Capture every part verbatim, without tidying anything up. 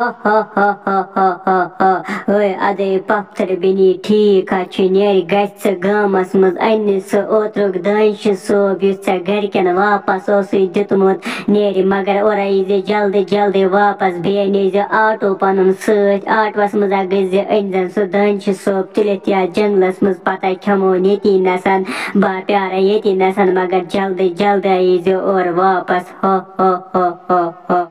ہا ہا ہا ہا ہا ہا ہا۔ ہے ادے پۄپھتٕر بیٚنی، ٹھیٖک ہا چھُ، نیرِ گژھِ ژٕ گامس منٛز، انہِ سُہ اوترُک دانشہِ صٲب یُس ژےٚ گرِکٮ۪ن واپس اوسُے دیُتمُت، نیرِ، مگر اورے ییٖزِ جلدی جلدی واپس، بیٚیہِ نیٖزِ آٹو پنُن سۭتۍ، آٹوس منٛز ہا گٔژھزِ، أنۍزٮ۪ن سُہ دانشہِ صٲب تُلِتھ یتھ جنگلس منٛز، پتہٕ کھٮ۪مون ییٚتی نسن، بہٕ پیارے ییٚتی نسن، مگر جلدی جلدی ییٖزِ اورٕ واپس۔ ہا ہا ہا ہا ہا۔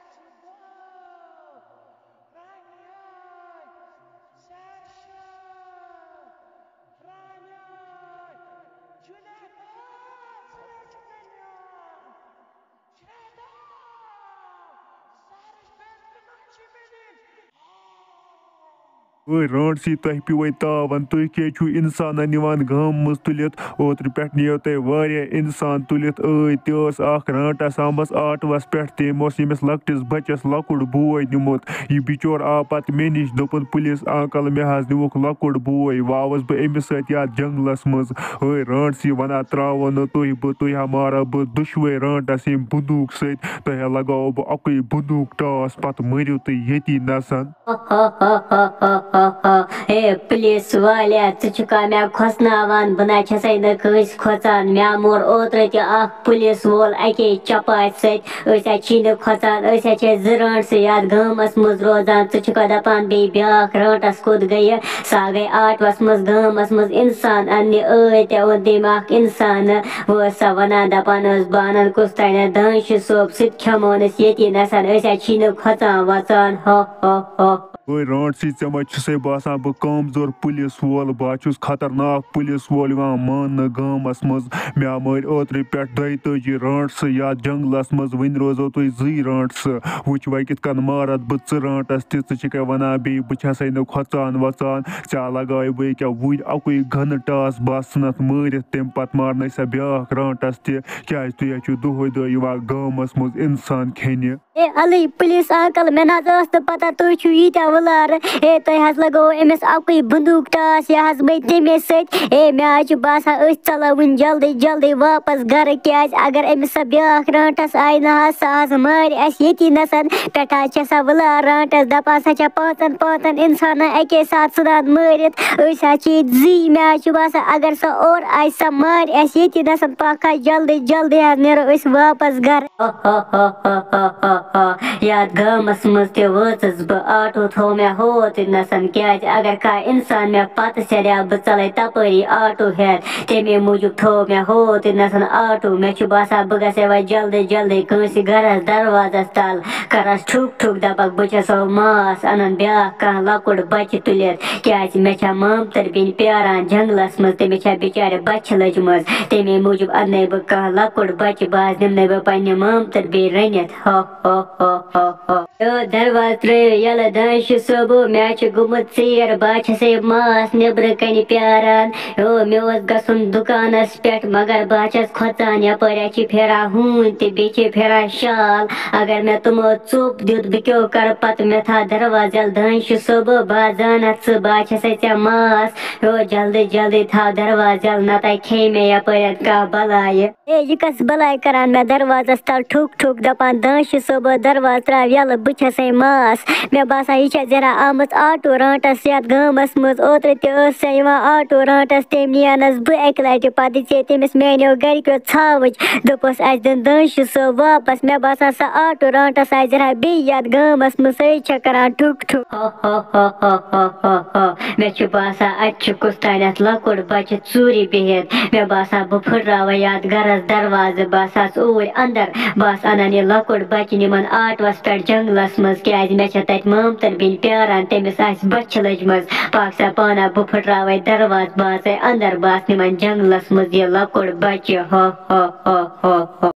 ہے رانٹسی، تۄہہِ پیوٚوُے تاوَن، تُہۍ کیٛازِ چھِو اِنسانَن نِوان گامہٕ منٛز تُلِتھ؟ اوترٕ پٮ۪ٹھ نِیو تۄہہِ واریاہ اِنسان تُلِتھ۔ ٲدۍ تہِ ٲس اَکھ رانٹَس آمٕژ آٹوَس پٮ۪ٹھ، تٔمۍ اوس ییٚمِس لۄکٹِس بَچَس لۄکُٹ بوے نیوٗمُت۔ یہِ بِچور آو پَتہٕ مےٚ نِش، دوٚپُن، "پُلیٖس انکل، مےٚ حظ نیوٗکھ لۄکُٹ بوے، وۄنۍ آوُس بہٕ أمِس سۭتۍ یَتھ جنٛگلَس منٛز۔" ہے رانٹسی، وَنان ترٛاوو نہٕ تُہۍ بہٕ، تُہۍ ہا مارو بہٕ دُشوَے رانٹَس ییٚمہِ بندوٗق سۭتۍ، تۄہہِ ہا لگاوو بہٕ اَکُے بندوٗق ٹاس، پَتہٕ مٔرِو تُہۍ ییٚتی نَسَن۔ ہا ہا ہا ہا ہا ہا ہا۔ ہے پُلیٖس والیا، ژٕ چھُکھا مےٚ کھۄژناوان؟ بہٕ نہ چھَسَے نہٕ کٲنٛسہِ کھۄژان۔ مےٚ مور اوترٕ تہِ اَکھ پُلیٖس وول اَکے چپاتھِ سۭتۍ۔ أسۍ ہا چھی نہٕ کھۄژان، أسۍ ہا چھِ زٕ رانٹسٕے یَتھ گامَس منٛز روزان۔ ژٕ چھُکھا دَپان بیٚیہِ بیٛاکھ رانٹَس کوٚت گٔیہِ؟ سۄ گٔے آٹوَس منٛز گامَس منٛز اِنسان اَننہِ، ٲدۍ تہِ اوٚن تٔمۍ اَکھ اِنسانہٕ۔ وۄنۍ ٲس سۄ وَنان، دَپان ٲس، "بہٕ اَنَن کُس تانٮ۪تھ دانشہِ صٲب، سُہ تہِ کھٮ۪مون أسۍ ییٚتی نَسَن، أسۍ ہا چھی نہٕ کھۄژان وۄژان، ہا ہا ہا۔" ہے رانٹسی، ژےٚ ما چھُسے باسان بہٕ کمزور پُلیٖس وول؟ بہٕ ہا چھُس خطرناک پُلیٖس وول یِوان ماننہٕ گامَس منٛز۔ مےٚ ہا مٲرۍ اوترٕ پٮ۪ٹھ دۄیہِ تٲجی رانٹسہٕ یَتھ جنٛگلَس منٛز، وٕنۍ روزو تُہۍ زٕے رانٹسہٕ۔ وٕچھ وۄنۍ کِتھ کٔنۍ مارَتھ بہٕ ژٕ رانٹَس تہِ، ژٕ چھِکھے وَنان بیٚیہِ بہٕ چھَسَے نہٕ کھۄژان وۄژان۔ ژےٚ ہا لگاوَے بہٕ ییٚکیٛاہ وٕنۍ اَکُے گَنہٕ ٹاس، بہٕ ہا ژھٕنَتھ مٲرِتھ، تَمہِ پَتہٕ مارنَے سۄ بیٛاکھ رانٹَس تہِ، کیٛازِ تُہۍ ہا چھِو دۄہَے دۄہَے یِوان گامَس منٛز اِنسان کھیٚنہِ۔ اے علی پُلیٖس انکل، مےٚ نہ حظ ٲس نہٕ پتہ تُہۍ چھِو ییٖتیٛاہ وٕلارٕ۔ اے تۄہہِ حظ لگوو أمِس اَکُے بندوٗق ٹاس، یہِ حظ مٔتۍ تَمے سۭتۍ۔ اے مےٚ حظ چھُ باسان أسۍ ژَلو وٕنۍ جلدی جلدی واپس گرٕ، کیٛازِ اگر أمِس سۄ بیٛاکھ رانٹس آیہِ نہ حظ، سۄ حظ مارِ اَسہِ ییٚتی نَسَن۔ پٮ۪ٹھٕ حظ چھےٚ سۄ وٕلار رانٹس، دَپان سۄ چھےٚ پانٛژَن پانٛژَن اِنسانَن اَکے ساتہٕ ژھٕنان مٲرِتھ۔ أسۍ حظ چھِ ییٚتہِ زٕے، مےٚ حظ چھُ باسان اگر سۄ اورٕ آیہِ سۄ مارِ اَسہِ ییٚتی نَسَن، پَکھ حظ جلدی جلدی حظ نیرو أسۍ واپس گرٕ۔ ہا ہا ہا ہا ہا ہا ہا۔ یتھ گامس منٛز تہِ وٲژٕس بہٕ، آٹو تھوٚو مےٚ ہوت نسن، کیازِ اگر کانٛہہ انسان مےٚ پتہٕ سرِ ہا، بہٕ ژلے تپٲری آٹو ہٮ۪تھ، تمے موٗجوٗب تھوٚو مےٚ ہوت نسن آٹو۔ مےٚ چھُ باسان بہٕ گژھے وۄنۍ جلدی جلدی کٲنٛسہِ گرس دروازس تل، کرس ٹھُک ٹھُک، دپکھ بہٕ چھَس سو ماس انان بیٛاکھ کانٛہہ لۄکُٹ بچہِ تُلِتھ، کیازِ مےٚ چھےٚ مامتٕر بیٚنہِ پیاران جنگلس منٛز، تٔمِس چھےٚ بِچارِ بچھِ لٔجمٕژ، تمے موٗجوٗب اننَے بہٕ کانٛہہ لۄکُٹ بچہِ، بہٕ حظ نِمنَے بہٕ پننہِ مامتٕر بیٚنہِ رٔنِتھ۔ ہا ہا ہا ہا ہا۔ یو دروازٕ ترٲیِو یَلہٕ، دانشہِ صٲبو، مےٚ حظ چھُ گوٚمُت ژیر، بہٕ حظ چھَسے ماس نیٚبرٕ کنہِ پیاران۔ یو مےٚ اوس گژھُن دُکانَس پٮ۪ٹھ، مگر بہٕ حظ چھَس کھۄژان، یَپٲرۍ حظ چھِ پھیران ہوٗنۍ تہٕ بیٚیہِ چھِ پھیران شال۔ اگر مےٚ تِمو ژوٚپ دیُت، بہٕ کیٛاہ کَرٕ پَتہٕ؟ مےٚ تھاو دروازٕ یَلہٕ، دانشہِ صٲبو، بہٕ حظ زانَتھ ژٕ، بہٕ حظ چھَسے ژےٚ ماس۔ یو جلدی جلدی تھاو دروازٕ یَلہٕ، نَتہٕ کھیٚیہِ مےٚ یَپٲرۍ کانٛہہ بَلاے۔ اے، یہِ کس بلاے کران مےٚ دروازس تل ٹھُک ٹھُک، دپان دانشہِ صٲبہ دروازٕ تراو یلہٕ، بہٕ چھسے ماس۔ مےٚ باسان یہِ چھےٚ زہرا آمٕژ آٹو رانٹس یتھ گامس منٛز۔ اوترٕ تہِ ٲس سۄ یِوان آٹو رانٹس، تٔمۍ نِیانس بہٕ اکہِ لٹہِ، پتہٕ دِژے تٔمِس میانیو گرِکیو ژھاوٕج، دوٚپُس اسہِ دِن دانشہِ صٲب واپس۔ مےٚ باسان سۄ آٹو رانٹس آسہِ زہرا بیٚیہِ یتھ گامس منٛز، سۄے چھےٚ کران ٹھُک ٹھُک۔ ہا ہا ہا ہا ہا ہا ہا۔ مےٚ چھُ باسان اَتہِ چھُ کُس تانٮ۪تھ لۄکُٹ بچہِ ژوٗرِ بِہِتھ۔ مےٚ باسان بہٕ پھٕٹراوَے یَتھ گَرَس دروازٕ، بہٕ حظ ژاس اوٗرۍ اَندَر۔ بہٕ حظ اَنَن یہِ لۄکُٹ بَچہِ نِمَن آٹوَس پٮ۪ٹھ جنٛگلَس منٛز، کیٛازِ مےٚ چھےٚ تَتہِ مامتٕر بیٚنہِ پیاران، تٔمِس آسہِ بۄچھِ لٔجمٕژ۔ پاک سا پانہ بہٕ پھٕٹراوَے دروازٕ، بہٕ حظ ژَے اَندَر، بہٕ حظ نِمَن جنٛگلَس منٛز یہِ لۄکُٹ بَچہِ۔ ہا ہا ہا ہا ہا۔